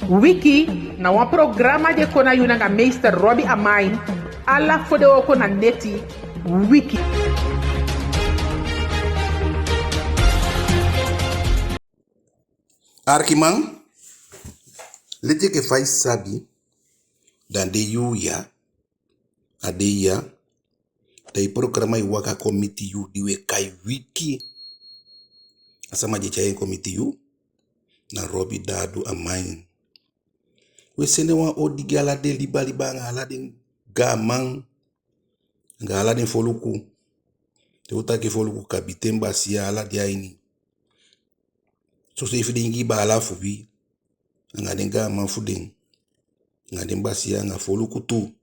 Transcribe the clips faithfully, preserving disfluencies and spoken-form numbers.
Wiki na wan programa di e kon na yu nanga meester Robbie Amain, ala fodewooko na neti. Wiki. Arkiman, leti enke fa i sabi, da den yuu ya, a dei ya, da i programa e waka kon miti yu di we kai Wiki. A sama di e tyai en kon miti yu, na Robbie Dadu Amain. We sende wan odi gi ala den liba liba anga ala den gaaman, anga ala den foluku. Te u taki foluku, kabiten, basiya, ala de a ini. Soseefi den Ingii baala fu wi, anga den gaaman fu den, anga den basiya, anga foluku tu.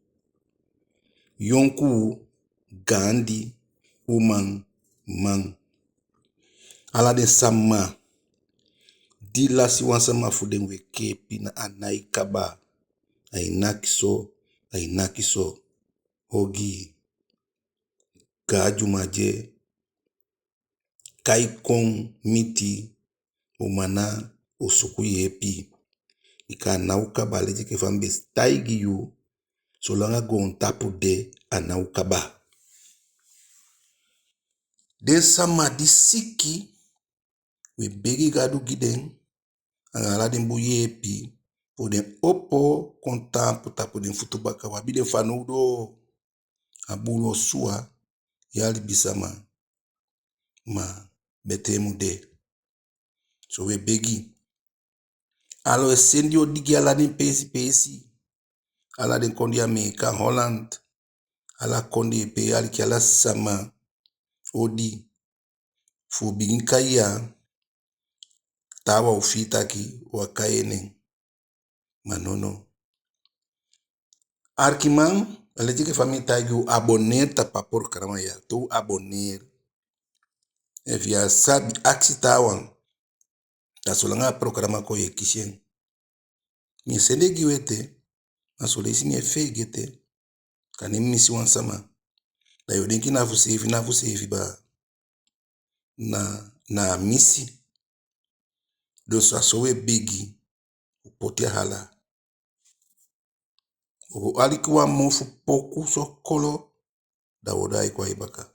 Yonkuu, gaandi, uman, man. Ala den sama di lasi wan sama fu den, we keepi, na a nái kaba. Ai naki so, ai naki so. Ogii, gaa dyumadye, kai kon miti, u man na u suku yeepi. Bika a ná o kaba, leti enke fa mi be taigi yu, solanga goontapu de, a ná o kaba. Den sama di siki, we begi Gadu gi den, anga ala den bun yeepi, fu den opo kon taampu tapu den futu baka. U abi den fanowdu. A buulu o suwa, ya libisama, ma betee mu de. So we begi. Ala we sende odi gi ala den peesi peesi. Ala den kondee, Ameekan, Holland, ala kondee pe i aliki, ala sama odi. Fu u bigin kai ya, taawan o fii taki u á kai en nen. Ma nono. Arkiman, a leti enke fa mi e taigi u, abonneer tapu a programa ya. Te u abonneer, efu yu á sabi, akisi taawan. Da solanga a programa kon, yu e kisi en. Mi e sende gi u ete, ma son leisi mi e feegete. Kande mi misi wan sama, da yu o denki na fu seefi, na fu seefi baa. Na, na a misi. Dus a so we begi, u poti a hala. U o aliki wan mofu poku sokolo, da u o daai kon a i baka.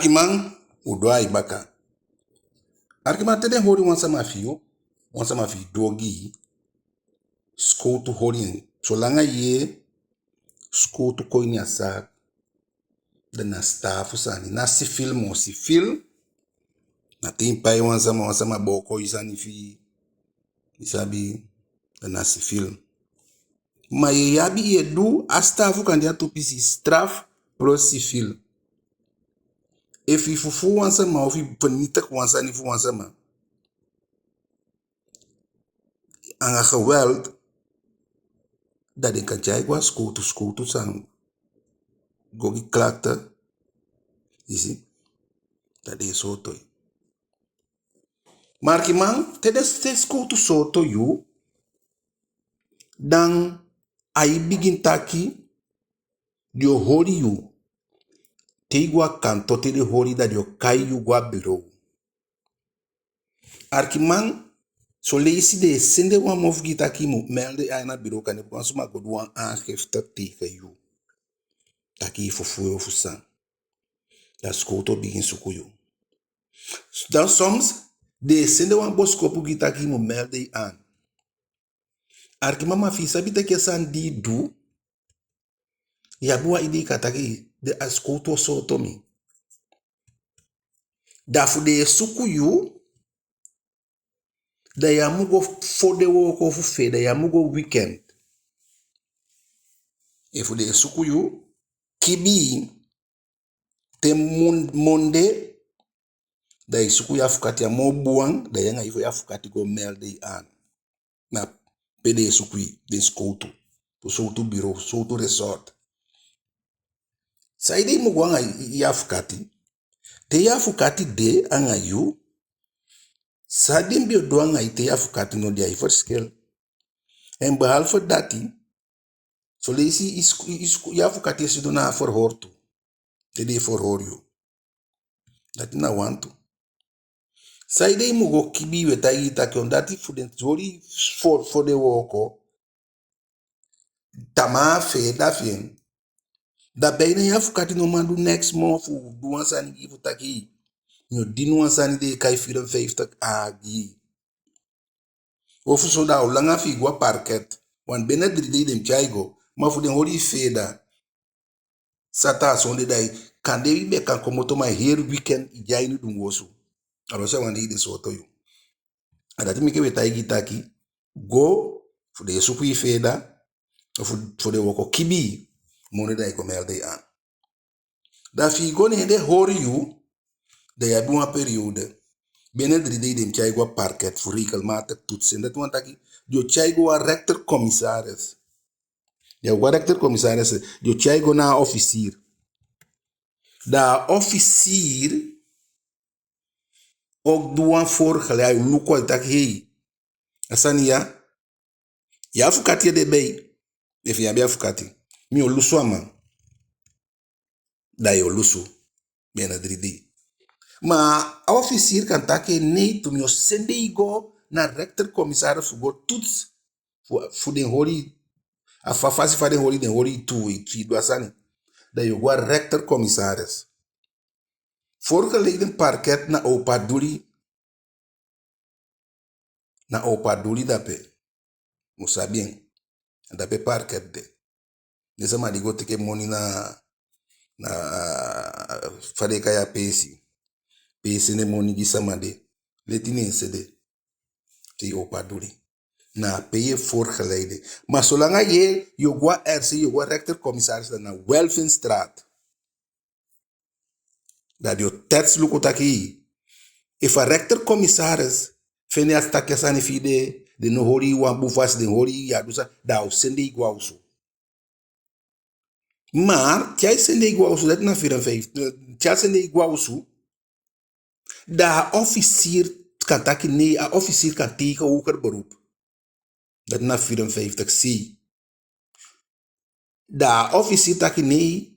Arkiman, u doo a i baka. Arkiman, te den holi wan sama fi yu, wan sama fi yu du ogii, sikowtu holi en. Solanga i yee sikowtu kon ini a zaak, da na sitaafu sani, ná civiel moo. Civiel na te i pai wan sama, wan sama booko i sani fi i, i sabi, da na civiel. Ma i e abi, i e du a sitaafu, kande a tu pisi, straf plus civiel. Efu i fufuu wan sama ofu i vernietig wan sani fu wan sama anga geweld, da den kan tyai i go a sikowtu, sikowtu san go gi klacht, i si, da den e sooto i. Ma arkiman, te den, te sikowtu sooto yu, dan ai bigin taki den o holi yu. Te i go a kantoo, te den holi, da den o kai yu go a bureau. Arkiman, son leisi den e sende wan mofu gi i taki i mu melde en a bureau, kande wan sama go du wan aangifte tegen yu taki i fufuu en ofu san. Da sikowtu o bigin suku yu. Dan soms den e sende wan bosikopu gi i taki i mu melde en aan. Arkiman, ma fi i sabi taki a sani di i du, i abi wan idee, i kan taki, den, a sikowtu o sooto mi. Da fu den e suku yu, da i á mu go fodewooko ofu feeda, i á mu go weekend. Efu den e suku yu, kibii te mon-, monde, da i suku i afukati. A moo bun wan, da i anga i fu i afukati go melde i aan na pe den e suku i, den sikowtu, fu sowtu bureau, sowtu resort. Saide i mu go anga i, i afukati? Te i afukati de anga yu, san den be o du anga i te i afukati no de, ai verschil. En behalve dati, son leisi i sku-, i sku-, i afukati e sidon na a verhoor tu, te den e verhoor yu. Dati na wan tu. Saide i mu go kibii? We taigi i taki on dati fu den holi fo-, fodewooko, tamaa a feeda fi en, da bijna i afukati no man du neks moo fu du wan sani gi i fu taki mi o dini wan sani den e kai vierenvijftig A gi i. Ofu so da a o langa fi i go a parket. Want binnen drie dei den mu tyai i go. Ma fu den holi i feeda, sata, sonde, da i kande i be kan komoto, ma heri weekend i de a ini dunguu osu. A losi a wan dei den sooto yu. A dati meke we taigi i taki, go, fu den e suku i feeda, fu, fu den wooko kibii, monde da i go melde i aan. Da fi i go, ne den holi yu, da i abi wan periode. Binnen drie dei den mu tyai i go a parket fu regelmatig toetsen. Dati wani taki den o tyai i go a rechter-commissaris. Den o go a rechter-commissaris, den o tyai i go na a officier. Da a officier o du wan voorgeleide, ai luku, ai taki: Hei, a sani ya, i afukati e de bij. Efu i abi afukati, mi o lusu a man. Da i o lusu binnen drie dei. Ma a officier kan taki: Nei tu, mi o sende i go na rechter-commissaris fu go toets fu, fu den holi, a fa-, fasi fa den holi, den holi i tu, fi i du a sani. Da i o go a rechter-commissaris. Voorgeleide parket na Opa Doeli. Na Opa Doeli dape. Mu sabi en. Dape parket de. Den sama di go teke moni na, na, fa den e kai a peesi, pe i e sende moni gi sama de, leti ne en sende. Te i Opa Doeli. Na ape i e voorgeleide. Ma solanga ye, yo go a R C, yo go a rechter-commissaris, da na Welvinstraat. Da den o test luku taki, efu a rechter-commissaris fende a taki a sani fi i de, den no holi i wan bun fasi, den holi i, ya du san, da a o sende i go a osu. Maar te ai sende i go a osu, dati na vierenvijftig, te ai sende i go a osu, da a officier kan taki nee, a officier kan tegen hoger beroep. Dati na vierenvijftig C. Da a officier taki nee,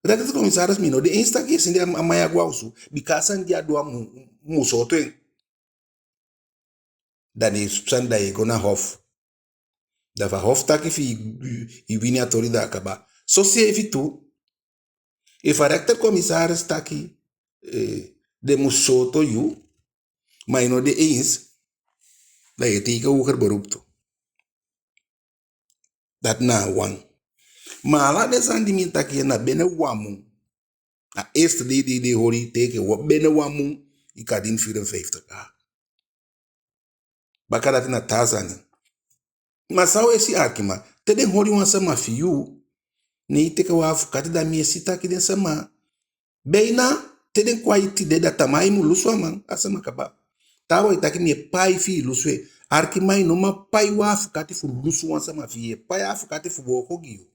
rechter-commissaris, mi no de eens taki ye sende a man ya go a osu, bika a sani di a du a mu, mu sooto en. Da den sani, da ye go na hof. Da efu a hof taki fi i, i wini a toli, da a kaba. Soseefi tu, efu a rechter-commissaris taki eh, den mu sooto yu, ma i no de eens, da yu e teke hoger beroep tu. Dati na a wan. Ma ala den sani di mi e taki ya na binnen wan mun. A eerste dei di den holi i, te enke wan, binnen wan mun i kan dini vierenvijftig a. Baka dati na taa sani. Ma san u e si, arkiman, te den holi wan sama fi yu, ne i teke wan afukati, da mi e si taki den sama, beina, te den kon a i tide, da tamaa i mu lusu a man, a sama kaba. Taawan e taki mi e pai fi i lusu en. Arkiman, i no man pai wan afukati fu lusu wan sama fi i. I e pai afukati fu wooko gi yu.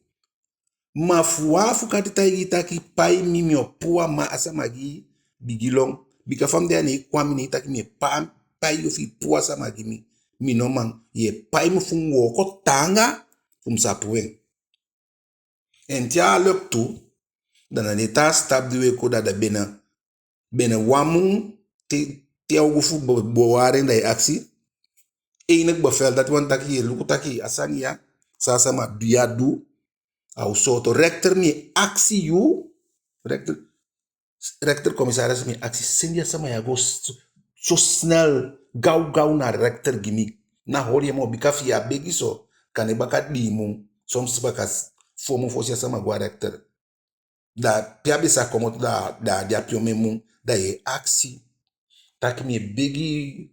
Ma fu wan afukati taigi i taki pai mi, mi o puu a man, a sama gi i, bigi lon. Bika fa mi de ya, ne i kon a mi, ne i taki mi e pa-, pai yu fi i puu a sama gi mi. Mi no man, yu e pai mi fu mi wooko taanga fu mi sa puu en. En te a á luku tu, da na den taa stap di u e kon, da, da binnen, binnen wan mun, te, te a o go fu be-, bewaring, da yu e akisi enig bevel. Dati wani taki yu e luku taki a sani ya, san a sama du ya du, a o sooto. Rechter, mi e akisi yu, rechter, rechter-commissaris, mi e akisi, sende a sama ya go s-, so snel, gawgaw na rechter gi mi. Ná holi en moo, bika fi yu á begi so, kande baka dii mun, soms baka s-, fo mun fosi a sama go a rechter. Da pe a be sa komoto, da, da a de ape omen mun, da yu e akisi taki mi e begi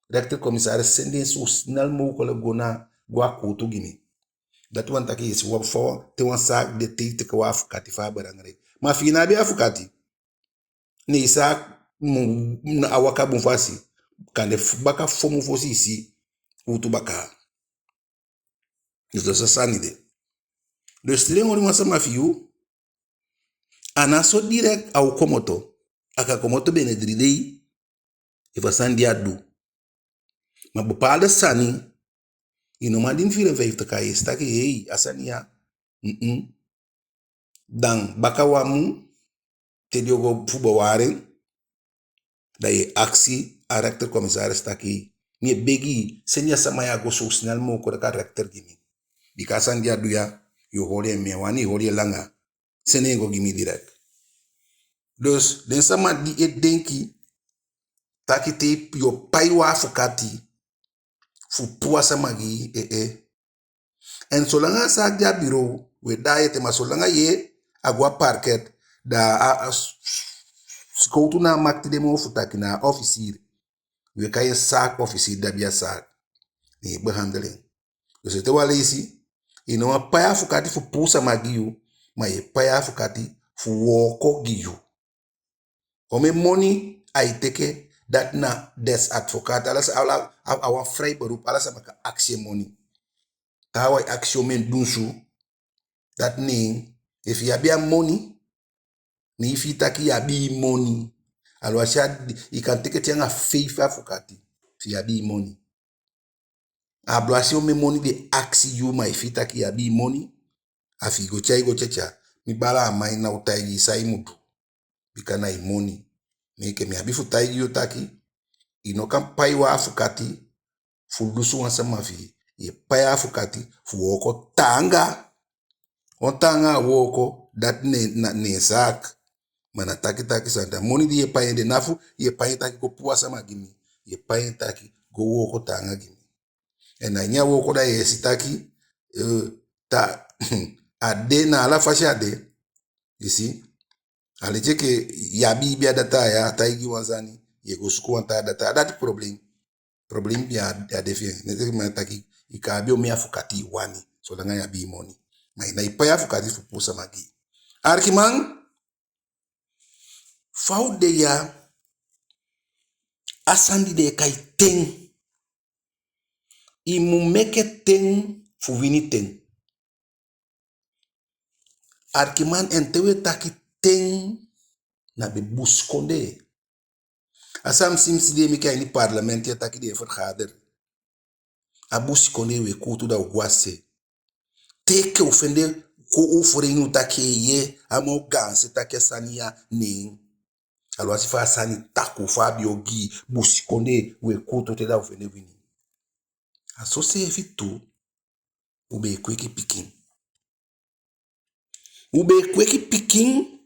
rechter-commissaris sende en so snel mogelijk go na, go a kuutu gi mi. Dati wani taki yu e si wan fa, te wan zaak de, te i teke wan afukati, fa a belangrijk. Ma fi i ná abi afukati, ne i zaak mu, na a waka bun fasi, kande f-, baka fo mun fosi i si kuutu baka. Dus a so a sani de. Dus te den holi wan sama fi yu, a ná so direct a o komoto. A kan komoto binnen dii dei, efu a sani di a du. Ma bepaalde sani, i no man dini vierenvijftig a, yu e si taki, hei, a sani ya, mm-mm. Dan baka wan mun, te den o go fu bewaring, da yu e akisi a rechter-commissaris taki, mi e begi, sende a sama ya go so snel mogelijk a rechter gi mi. Bika a sani di a du ya, yu o holi en, mi á wani i holi en langa. Sende en go gi mi direct. Dus den sama di e denki taki te yu o pai wan afukati fu puu a sama gi i, eh, eh. En solanga a zaak de a bureau, u e daai ete, ma solanga yu e, a go a parket, da a, a s-, s-, sikowtu ná a makti de moo fu taki, na a officier. U e kai en zaakofficier, di abi a zaak, ne e behandel en. Dus ete wan leisi, i no man pai afukati fu puu sama gi yu, ma yu e pai afukati fu wooko gi yu. Omen moni ai teke, dati na des advocaat. Ala sa-, ala, a, a wan vrij beroep, ala sama kan akisi en moni. Taawan e akisi omen dunsu. Dati neen, efu yu abi a moni, ne i fii taki yu abi i moni. Aluwasi a, i kan teke te anga feifi afukati, efu yu abi i moni. Aluwasi omen moni den akisi yu, ma i fii taki yu abi i moni, a fi i go tyai go tyatya. Mi baala, a man ná o taigi i san i mu du. Bika na i moni. Meke mi abi fu taigi yu taki, i no kan pai wan afukati fu lusu wan sama fi i. Yu e pai afukati fu wooko taanga. On taanga a wooko, dati ne, na, ne en zaak. Ma na taki taki sani, da moni di yu e pai en de, ná fu yu e pai en taki go puu a sama gi mi. Yu e pai en taki go wooko taanga gi mi. En na ini a wooko da yu e si taki, eh, ta-, a de, na ala fasi a de. I si? A leti enke yu abi i be a dataa ya, a taigi i wan sani, yu e go suku wan taa dataa. Dati problem. Problem ya, ya de fi en. Neti enke mi taki, i kan abi omen afukati i wani, solanga yu abi i moni. Ma i ná e pai afukati fu puu sama gi i. Arkiman, fa u de ya, a sani di den e kai ten. I mu meke ten fu wini ten. Arkiman, en te u e taki ten, na be busikondee. A sani mi si, mi si den e meke a ini parlement ya, taki den e vergader. A busikondee, u e kuutu, da u go a se. Te enke u fende kon u overeen, u taki eeye, a man o gaanse taki a sani ya neen. Aluwasi fa a sani takuu, fa a be ogii, busikondee, u e kuutu te da u fende wini. A soseefi tu, u be e kweki pikin. U be e kweki pikin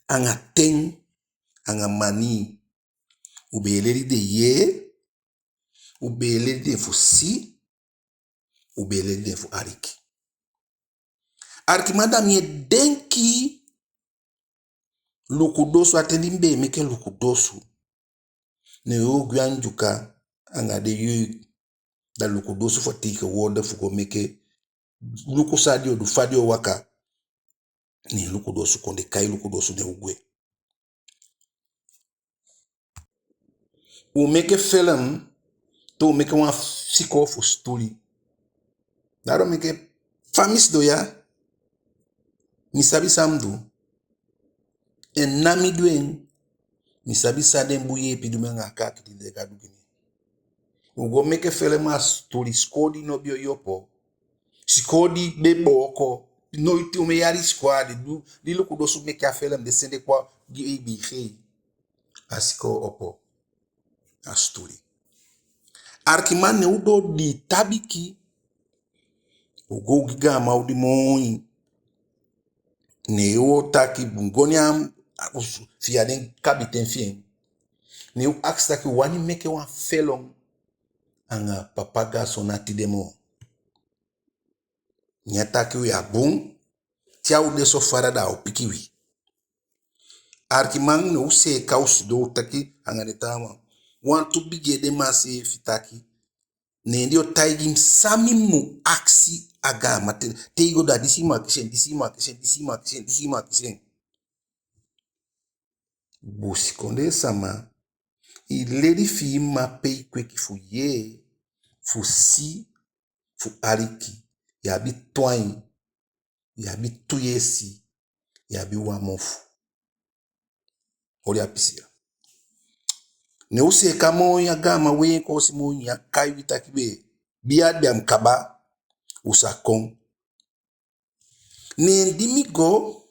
anga ten, anga manii. U be e leli den yee, u be e leli den fu si, u be e leli den fu aliki. Alikiman, da mi e denki luku dosu, a ten di mi be e meke luku dosu. Ne u o gwe a Ndyuka anga den yuu, da luku dosu fu tegenwoordig fu go meke luku san den o du, fa den o waka. Ne luku dosu kon, den kai luku dosu, ne u gwe. U meke felem, te u meke wan sikoo fu situli. Dati o meke fa mi sidon ya, mi sabi san mi du. En na mi du en, mi sabi san den bun yeepi du mi anga a kaakiti di den Gadu gi mi. U go meke felem a situli, sikoo di no be o opo. Sikoo di be booko. Noiti omen yali sikoo á de. Du, di luku dosu meke a felem, den sende kon gi A B G. A sikoo opo. A situli. Alikiman, ne u doo dii tabiki. U go, u gi gaaman odi moi. Ne u o taki bun go ne a, a, u s-, fi a den kabiten fi en. Ne u akisi taki u wani meke wan felon anga papa Gason, na tide moo. Ne a taki wi a bun, te a o de so, fada, da a o piki wi. Alikiman, ne u seeka, u sidon, u taki anga den taawan. Wantu bigin ede, ma seefi taki, ne den o taigi mi san mi mu akisi a gaaman, te, te i go, da disi i mu akisi en, disi i mu akisi en, disi i mu akisi en, disi i mu akisi en. Busikondee sama, i leli fi i mma pe i kweki fu yee, fu si, fu aliki. I abi tu ain, i abi tu yesi, i abi wan mofu. Oli a pisi ya. Ne u seeka moi, a gaaman wei en koosi moi, ne a kai wi taki we, bia, bia mu kaba, u sa kon. Ne di mi go,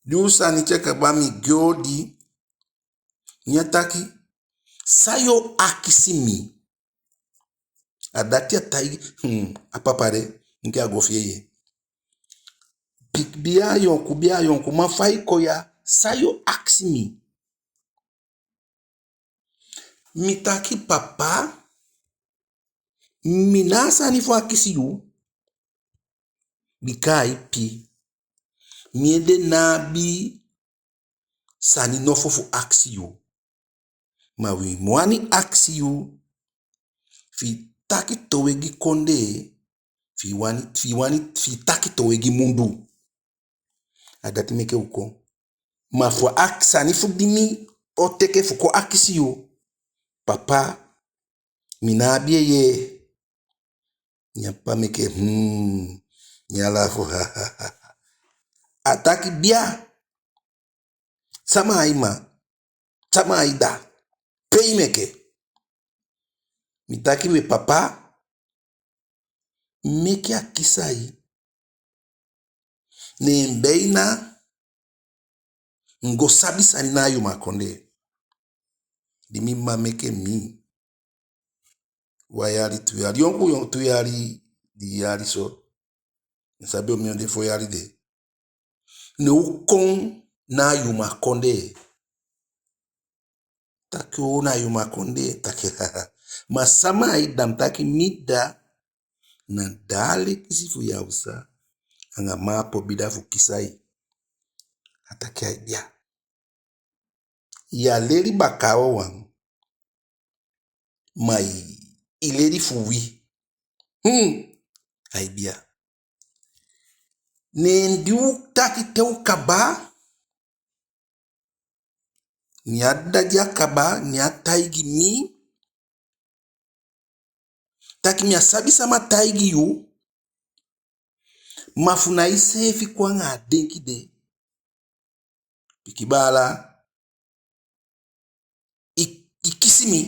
di u sani te kaba, mi gi odi, ne a taki, san yu o akisi mi? A dati a taigi, hmm, a papa de, enke a go fi en yee. Bia yonku, bia yonku, ma fa i kon ya, san yu o akisi mi? Mi taki papa, mi ná a sani fu akisi yu, bika a ipi. Mi ede ná abi sani nofo fu akisi yu. Ma wi wani akisi yu, fi i taki towe gi kondee, fi i wani, fi i wani, fi i taki towe gi mundu. A dati meke u kon. Ma fu a sani fu di mi o teke fu kon akisi yu, papa, mi ná abi en yee. Ne a papa meke, hmm, ne a lafu. A taki bia, sama a i mma, sama a i dda, pe i meke? Mi taki we papa, meke a kisi a i. Ne en beina mi go sabi sani na a Yuma kondee. Di mi mma meke mi, wan yali, tu yali, yonku, yonku, tu yali, dii yali so. Mi sabi omen de, fo yali de. Ne u kon na a Yuma kondee. Taki o, na a Yuma kondee, taki. Ma sama a i dda? Mi taki mi dda na Dda Alekisi fu Yawsa anga Ma Pobida fu Kisai. A taki ai bia. Ya leli baka wawan, ma i, i leli fu wi. Hmm. Ai bia. Ne di u taki te u kaba, ne a dda di a kaba, ne a taigi mi taki mi á sabi sama taigi yu, ma fu na iseefi kon anga a denki de. Pikin baala, i, i kisi mi.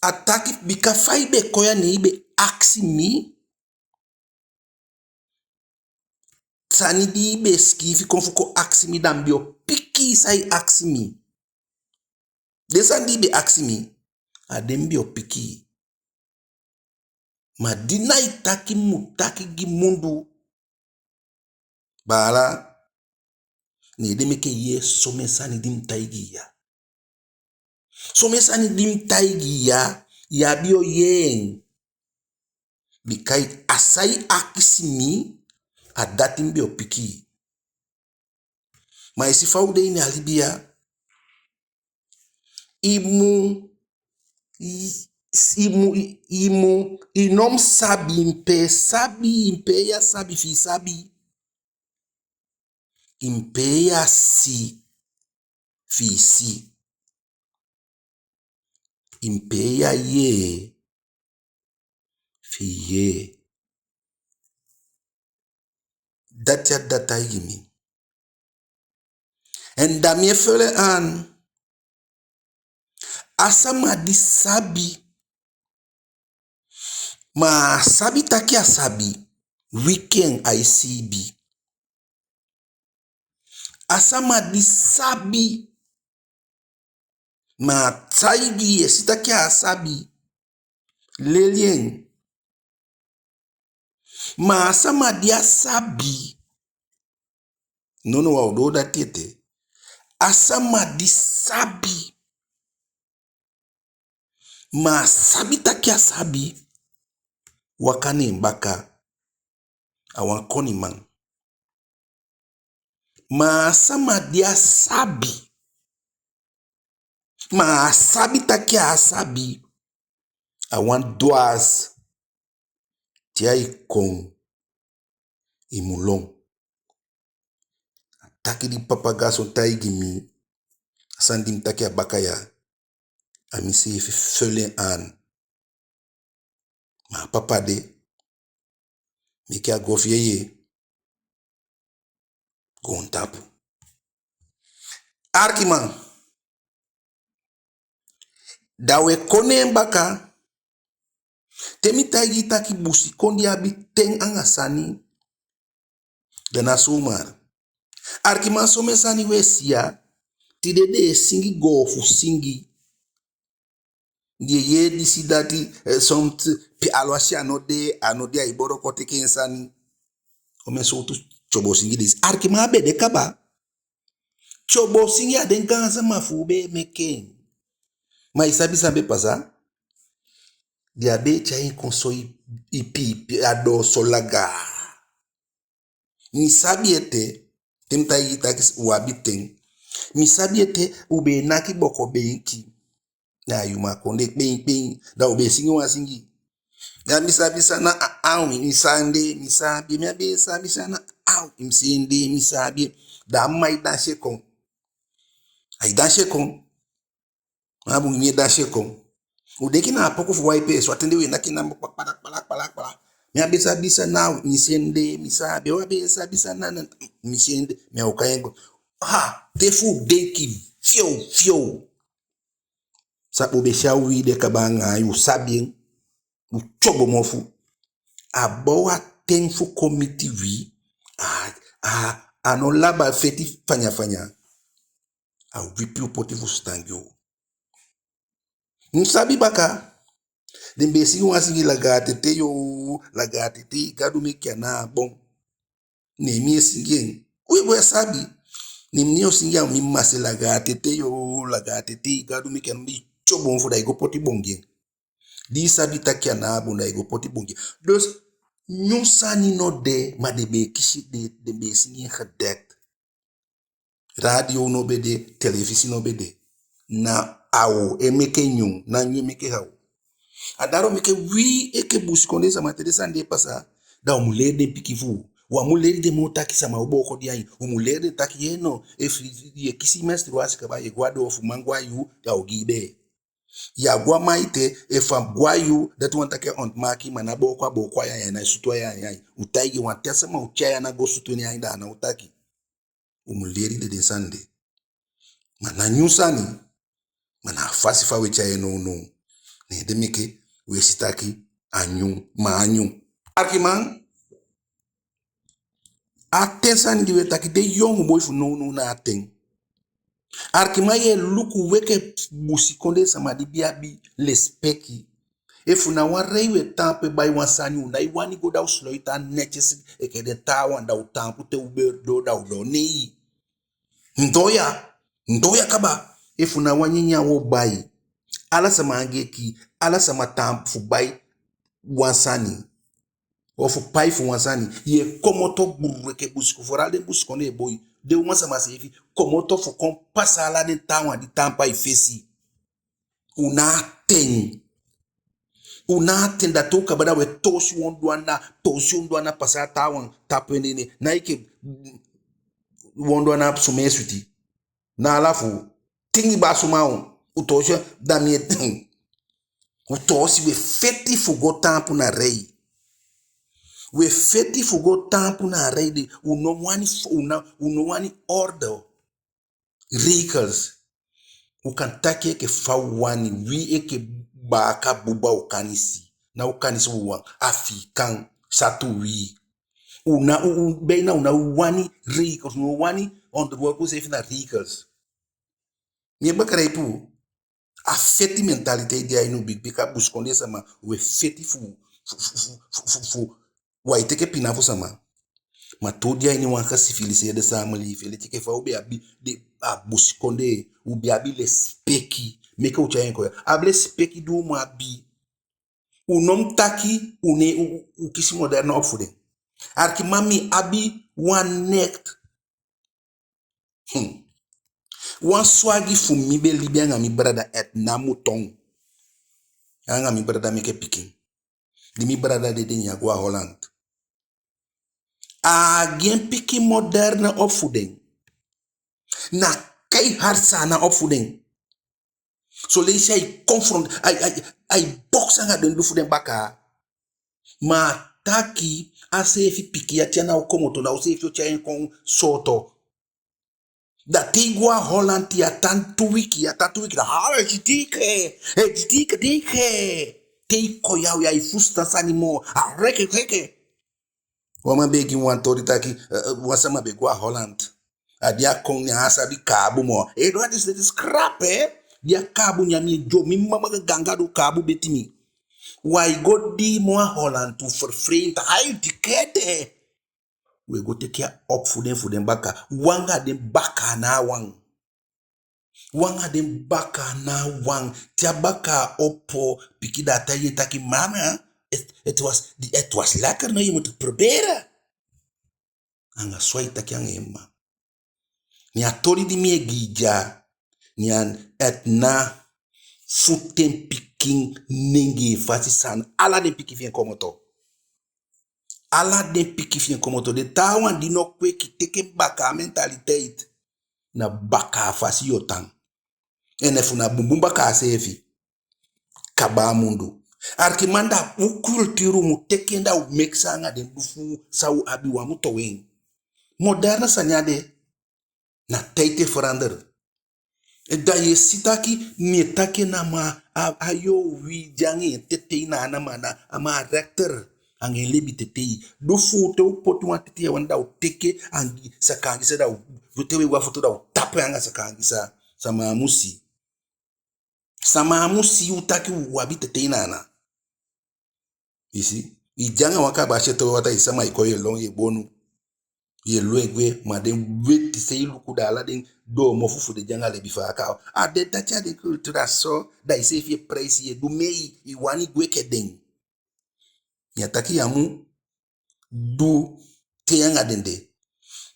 A taki bika fa i be kon ya, ne i be akisi mi sani di i be sikiifi kon fu kon akisi mi, da mi be o piki san i akisi mi. Den sani di i be akisi mi, a den mi be o piki. Ma di na i taki mi mu taki gi mundu, baala, Ne ede meke i yee somen sani di mi taigi i ya. Somen sani di mi taigi i ya, i abi o yee en. Bika a san i akisi mi, a dati mi be o piki. Ma i si fa u de ini a libi ya, i mu, i, i mu, i, i mu, i no mu sabi, i mu pee sabi, i mu pee ya sabi fi i sabi. I mu pee ya si fi i si. I mu pee ya yee fi i yee. Dati a dda taigi mi. En da mi e fele aan. A sama di sabi, ma a á sabi taki a sabi, wiki en, ai siibi. A sama di sabi, ma a taigi i, i e si taki a á sabi, leli en. Ma a sama di á sabi, nono, wan o doo dati ete. A sama di sabi, ma a á sabi taki a sabi, waka neen baka, a wan koniman. Ma a sama di á sabi, ma a á sabi taki a á sabi, a wan dwaas. Te ai kon, i mu lon. A taki di papa Gazon taigi mi, a sani di mi taki a baka ya, a mi seefi fele en aan. Ma a papa de, meke a go fi en yee goontapu. Arkiman, da u e kon neen baka. Te mi taigi i taki busikondee abi ten anga sani, da ná zomaar. Arkiman, somen sani u e si ya, tide den e singi goofu singi. Di e yee disi dati, eh, soms, pe alwasi a no de, a no de, ai boro kon teke en sani. Omen sowtu tyobo singi disi. Arkiman, a be de kaba. Tyobo singi a den gaansama fu u be e meke en. Ma i sabi san be pasa? Di a be e tyai en kon so, i, i pi, pi, a doo so laga. Mi sabi ete, te mi taigi i taki u abi ten. Mi sabi ete u be e naki boko beenki. Na a yuma kondee kpen kpen. Da u be e singi wan singi. Da mi sabi san na a, a, mi sende, mi sabi, mi á be sabi san na a, mi sende, mi sabi. Da a mma e dansi e kon. Ai dansi e kon. A bun, mi e dansi e kon. U denki na a poku fu wan peesi, a ten de u e naki na kpala, kpala, kpala, kpala. Mi á be sabi san na, mi sende, mi sabi, u á be sabi san na, na, mi sende, mi á o kai en go. Ha, te fu u denki, fiow, fiow. Sa u be si a uwii de kaba anga en, u sabi en, u tyobo mofu. A bow a ten fu kon miti wi, a, a, a no laba feti fanya fanya. A wipi u poti fusutan gi u. Mi sabi baka, den be e singi wan singi: laga a tete yo, laga a tete, Gadu meke a ná a bon. Ne mi e singi en. Wi, wi á sabi. Ne mi o singi a mi mma se: laga a tete yo, laga a tete, Gadu meke a ná a bon. Mi tyobo en fu, da i go poti bon gi en. Di i sabi taki a ná a bon, da i go poti bon gi en. Dus, nyun sani no de, ma den be e kisi den, den be e singi en gedekt. Radio no be de, telefisi no be de. Na awo e meke nyun, na nyun e meke awo. A dati o meke wi enke busikondee sama, te den sani de e pasa, da u mu leri den pikin fu u. U á mu leri den moo taki sama o booko den ain. U mu leri den taki, yee no, efu i e kisi menstruatie kaba, i e go a doo fu man go a yuu, da a o gi i bee. I á go a man ete, efu a go a yuu, dati wani taki a ontmaagd, ma ná booko a booko a i ain, a ná sutu a i ain. U taigi wan te a sama o tyai ana go sutu en ain, da a ná o taki. U mu leri den den sani de. Ma na nyun sani, ma na a fasi fa u e tyai en nownow. Ne den meke u e si taki a nyun, ma a nyun. Arkiman, a ten sani di u e taki, den yongu boi fu nownow na a ten. Arkiman, yu e luku, wi enke busikondee sama di be abi lesipeki. Efu na wan rij u e taampu e bai wan sani, u nái wani go da u sluit aan netjes enke den taawan, da u taampu te u beurt doo, da u doo. Nei. Ndoya, ndoya kaba. Efu na wan nyanyan u o bai, ala sama angii e kii, ala sama tan fu bai wan sani, ofu pai fu wan sani. Yu e komoto gburu enke busikondee, vooral den busikondee boi, den uman sama seefi komoto fu kon pasa ala den taawan di tan a i fesi. U ná a ten. U ná a ten, da te u kaba da u e toosi u ondoo ana, toosi u ondoo ana pasa a taawan tapu en de. Na enke u ondoo ana sumee switi. Na ala fu u tingi baa suma u, u toosi, da mi e u toosi, u e feti fu go taampu na rei. U e feti fu go taampu na rei de, u no wani f-, u na, u no wani orde. Regels. U kan taki enke fa u wani, wi enke baaka buba Okanisi. Na Okanisi u wan, Afiikan, satu wi. U ná, u, u, bijna u ná wani regels, u no wani onderwerp useefi na regels. Mi e begrijp u. A feti mentaliteit di a ini u bigi, bika busikondee sama, u e feti fu, fu, fu, fu, fu, fu, fu, u á e teke pina fu sama. Ma te u de a ini wan geciviliseerde samenleving, leti enke fa u be abi de, a busikondee, u be abi lesipeki. Meke u tyai en kon ya. A lesipeki di u mu abi. U no mu taki u ne, u, u, u kisi moderne opvoeding. Arkiman, mi abi wan nicht. Hmm. Wan swagi fu mi be libi anga mi brada Edna Mouton. Anga mi brada meke pikin. Di mi brada dede, ne a go a Holland. A á gi en pikin moderne opvoeding. Na keihard Saanan opvoeding. Son leisi ai confront, ai, ai, ai boksi anga den du fu den bakaa. Ma a taki, a seefi pikin ya, te a ná o komoto, na u seefi o tyai en kon sooto. Da te i go a Holland, te a tan tu wiki, a tan tu wiki, da: "Hallo, Jitike, eh, Jitike, Dike." Te i kon ya, u ya e fusutan sani moo. A reke, reke. Wan man be gi mi wan toli taki, eh, eh, wan sama be go a Holland. A di a kon, ne a á sabi kaabu moo. Eh, dat is, dat is krap, hè? Di a kaabu nyan en, mi dyomi mama, ganga du kaabu beti mi. Wai go di moo a Holland, u vervreemd, ai dikede. U e go teke a opvoeding fu den bakaa. U anga den bakaa na wan. U anga den bakaa na wan. Te a bakaa opo, pikin, da a taigi en taki: "Mama, het, het was, het was lekker, no, je moet het proberen." Anga so ai taki anga en mma. Ne a toli di mi e gi i dya, ne a, Edna, fu ten pikin nengee fasi Saanan, ala den pikin fi en komoto. Ala den pikin fi en komoto. Den taawan di no kweki, teke bakaa mentaliteit. Na bakaa fasi yu o tan. En efu na bunbun bakaa seefi, kaba a mundu. Arkiman, da u kulturu u mu teke en, da u mix en anga den du fu u, san u abi, u á mu towe en. Moderne sani á de. Na tijd e verander. Da yu e si taki, mi e taki en na, ma a, a yowi di anga en tetei na ana, ma na, a man a rechter anga en lebi tetei. Du fu u, te u poti wan tetei a u ana, da u teke anga saka angisa, da u, te u e go a foto, da u tapu en anga saka angisa. Sama á mu si. Sama á mu si u taki u abi tetei na ana. I si? I de anga wan kabaasi e towe wataa, i sama e kon, yu e lon, yu e bonu. Yu e lon e gwe, ma den weti, te i luku, da ala den doo mofu fu den de anga lebi faaka. A den dati, a den kulturu, a so, da iseefi e prijs, yu e du mee, i wani gwe enke den. Mi á taki yu á mu du te anga den de.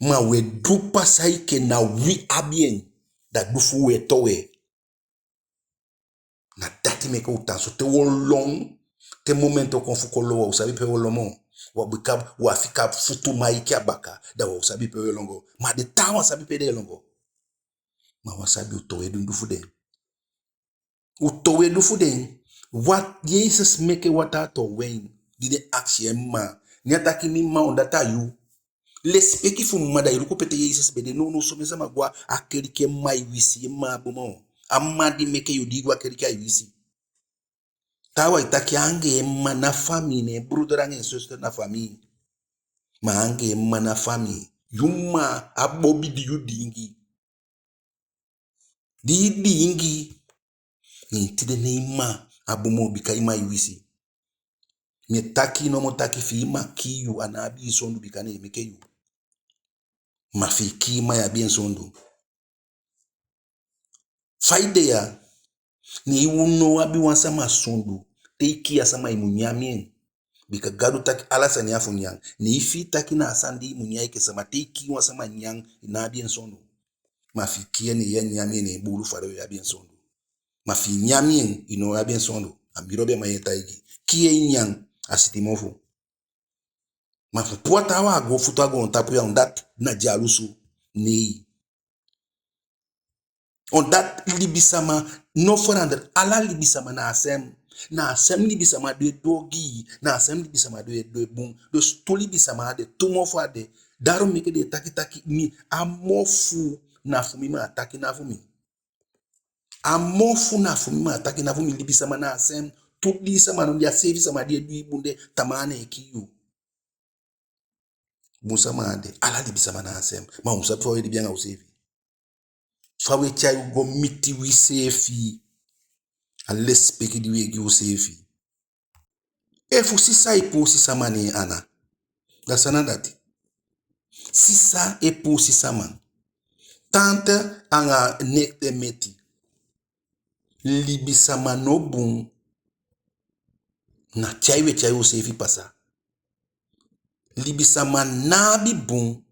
Ma u e du pasa enke na wi abi en, da du fu u e towe. Na dati meke u tan so. Te u o lon, te momenti o kon fu kon lon, u á o sabi pe u o lon moo. U á bika, u á fika futu maiki a baka, da u á o sabi pe u e lon go. Ma den taawan sabi pe den e lon go. Ma u á sabi, u towe den du fu den. U towe du fu den. Wat Jesus meke wataa toon win, di den akisi en mma. Ne a taki: "Mi mma, on dati a yu." Lesipeki fu mma, da i luku pe te Jesus be de. Nownow somen sama go a keliki, en mma e wisi, en mma á bun moo. A mma di meke yu, di i go a keliki, ai wisi. Taawan e taki anga en mma na famii, ne en broeder anga en zuster na famii. Ma anga en mma na famii. Yu mma, a bobi di yu diingi. Di i diingi, ne tide ne i mma á bun moo, bika i mma e wisi. Mi e taki nomo taki, fi i mma kii yu, a ná abi i sondu, bika ne en meke yu. Ma fi i kii i mma, i abi en sondu. Fa i de ya, ne i no abi wan sama sondu, te i kii a sama i mu nyan en. Bika Gadu taki ala sani a fu nyan. Ne efi i taki na a sani di i mu nyan enke sama, te i kii wan sama nyan, i ná abi en sondu. Ma fi i kii en, ne i nyan en, ne i buulu fadon, i abi en sondu. Ma fi i nyan en, i no abi en sondu. A mi lobi a man e taigi. Kii en nyan, a siti mofu. Ma fu puu a taawan a go futu a goontapu ya, omdat na dyalusu. Nei. Omdat libisama no verander. Ala libisama na a sem. Na a sem libisama di e du ogii, na a sem libisama di e du bun. Dus tu libisama á de, tu mofu á de. Daarom meke den e taki taki mi, a mofu na fu mi, ma a taki ná fu mi. A mofu na fu mi, ma a taki ná fu mi. Libisama na a sem. Tu dii sama no de, a seefi sama di e du i bun de, tamaa ne en kii yu. Bun sama á de, ala libisama na a sem. Ma u mu sabi fa u e libi anga useefi. Fa u e tyai u go miti wiseefi. A lesipeki di u e gi useefi. Efu sisa e puu sisa man ne en ana, da san na dati? Sisa e puu sisa man. Tante anga nicht e meti. Libisama no bun. Na tyai u e tyai useefi pasa. Libisama ná abi bun.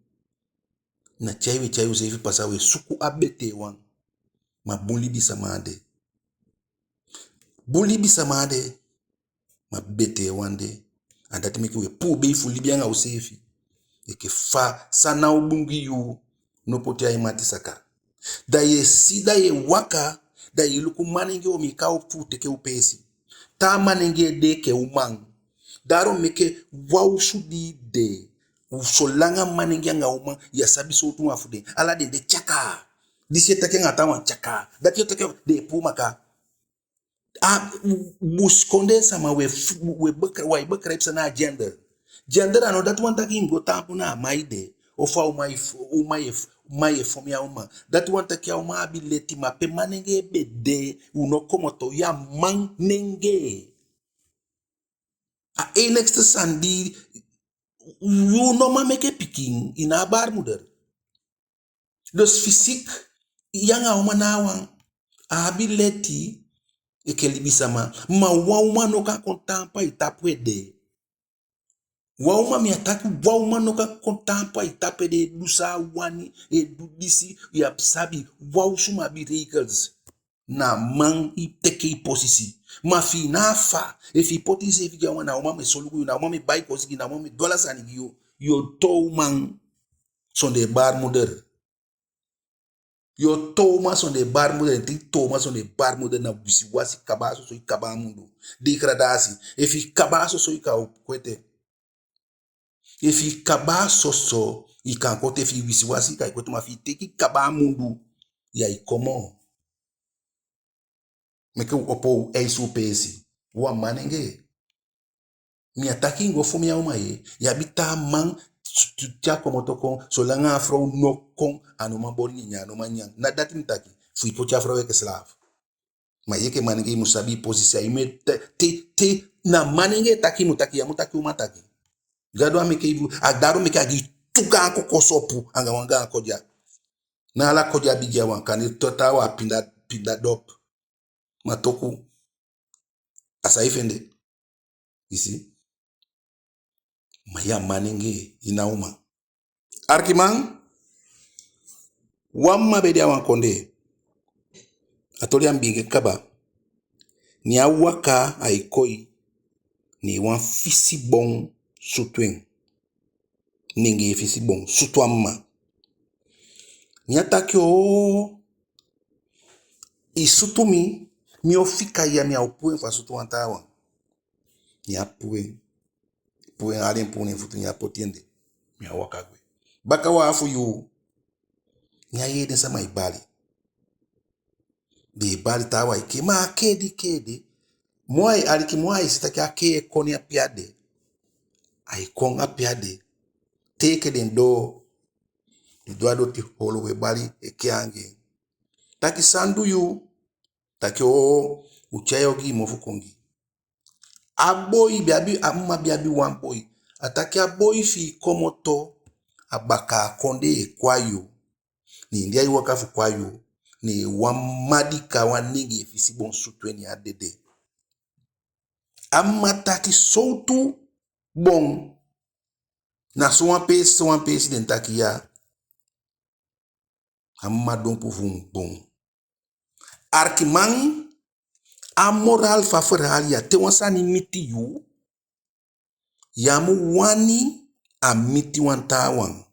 Na tyai u e tyai useefi pasa, u e suku a betee wan. Ma bun libisama á de. Bun libisama á de, ma betee wan de. A dati meke u e poobei fu libi anga useefi. Enke fa san ná o bun gi yu, no poti a i mati saka. Da yu e si, da yu e waka, da yu e luku manengee o mi ka o fu teke u peesi. Taa manengee de enke uman. Daarom meke wan osu di i de, solanga manengee anga uman, yu á sabi sowtu wan fu den. Ala den de tyakaa. Disi e taki anga taawan tyakaa. Dati e taki den e puu maka. A busikondee sama, u e f-, u e begr-, u e begrijp san na a gender. Gender a no dati wani taki i mu go taampu na a man ede, ofu a uman e f-, uman e f-, man e fon a uman. Dati wani taki a uman abi leti, ma pe manengee be de, u no komoto, yu a manengee. A enigste sani di, yu no man meke pikin, i na a baarmoeder. Dus fysiek, yu anga a uman na wan. A abi leti enke libisama, ma wan uman no kan kon taampu a i tapu ede. Wan uman, mi á taki, wan uman no kan kon taampu a i tapu ede, e du san a wani, e du disi, yu á sabi, wan osu mu abi regels. Na a man e teke i posisi. Ma fi i ná a fa, efu i poti iseefi gi a uman, na a uman mu e solugu yu, na a uman mu e bai koosi gi yu, na a uman mu e du ala sani gi yu, yu o toon uman sondee baarmoeder. Yu o toon uman sondee baarmoeder, en te i toon uman sondee baarmoeder na wisiwasi, kaba a soso i kaba a mundu. Degradatie. Efu i kaba a soso i kan kweti. Efu i kaba a soso i kan kweti, efu i wisiwasi i kan kweti, ma fi i teke i kaba a mundu, yu á e kon moo. Meke u opo u eisi u peesi. U a manengee. Mi á taki i go fon a uman ye. Yu abi taa man, s-, s-, te a komoto kon, solanga a frow no kon, a no man boli nyanyan, a no man nyan. Na dati mi taki. Fu i poti a frow enke slaaf. Ma yu enke manengee i mu sabi i posisi, a i mu e te, te, te, na manengee taki i mu taki, yu á mu taki uman taki. Gadu á meke i, a daarom meke a gi i tu gaan koko sopu anga wan gaan kodya. Na ala kodya bigi a wan, kande taawan a pinda, pinda dop. Ma toku, a san i fende. I si? Ma yu a manengee, i ná uman. Alikiman, wan mma be de a wan kondee. A toli ya mi be gi en kaba. Ne a waka, ai koi, ne wan fisi bon sutu en. Nengee fisi bon sutu a mma. Ne a taki: "Oo, i sutu mi, mi o fika i ya, mi á o puu en fu a sutu wan taawan." Ne a puu en, puu en, ala en puu na en futu, ne a poti en de. Ne a waka gwe. Baka wan afu yuu, ne a yee den sama e bali. Den e bali taawan e kee, ma a kee di kee de, moo ai aliki, moo ai si taki a kee e kon a pe a de. Ai kon a pe a de. Te enke den doo, den doo a doti holo, e bali e kee anga en. Taki: "San du yu?" Taki: "Oo, u tyai ogii mofu kon gi." A boi be abi, a mma be abi wan boi. A taki: "A boi fi i komoto, a bakaa kondee e kon a yu. Ne di ai waka fu kon a yu, Ne wan mma di kai wan nengee fisi bon sutu en, ne a dede. A mma taki: Sowtu bon? Na sowan peesi, sowan peesi den taki ya. A mma dompu fu en bon. Arkiman, a moraal fu a verhaal ya, te wan sani miti yu, yu á mu wani a miti wan taawan.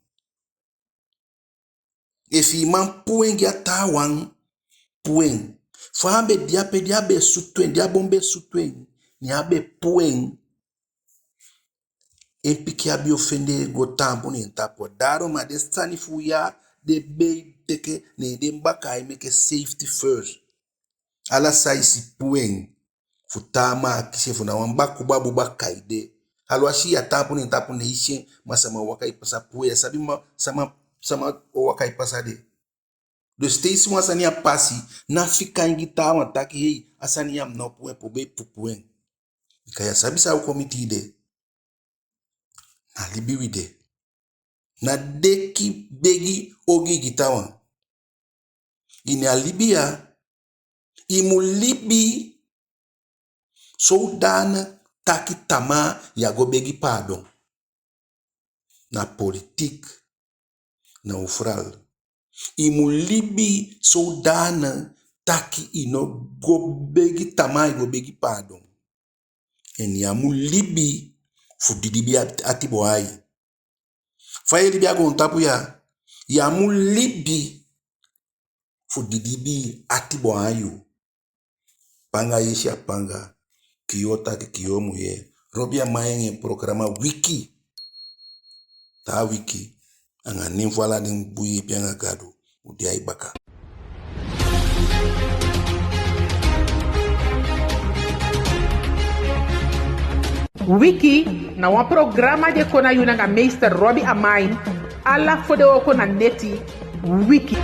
Efu i man puu en gi a taawan, puu en. Fa a be de ape, di a be sutu en, di a bon be sutu en, ne a be puu en. En pikin abi o fende go taampu ne en tapu. Daarom a den sani fu u ya, den bei teke, ne den bakaa e meke safety first. Ala san i si, puu en. Fu taa man akisi en, fu na wan bakubabu bakaa i de. Aluwasi yu á taampu ne en tapu, ne i si en, ma sama o waka e pasa, puu en. Yu á sabi ma sama, sama o waka e pasa de. Dus te i si wan sani a pasi, ná fika en gi taawan taki: Hei, a sani ya mi ná o puu en. Poobei puu, puu en. Bika yu á sabi san o kon miti i de. Na libi wi de. Ná deki begi ogii gi taawan. Ini a libi ya, i mu libi zodanig taki tamaa yu á go begi paadon. Na politiek, na overal. I mu libi zodanig taki i no go begi tamaa, i go begi paadon. En yu á mu libi fu didibii ati, ati boon a yu. Fa yu e libi a goontapu ya, yu á mu libi fu didibii ati boon a yu. Panga yesi a panga, kiyoo taki kiyoo mu yee. Robi Amain anga en programa Wiki. Taa wiki, anga nen fu ala den bun yeepi anga Gadu, u de a i baka. Wiki na wan programa di e kon na yu nanga meester Robi Amain, ala fodewooko na neti. Wiki.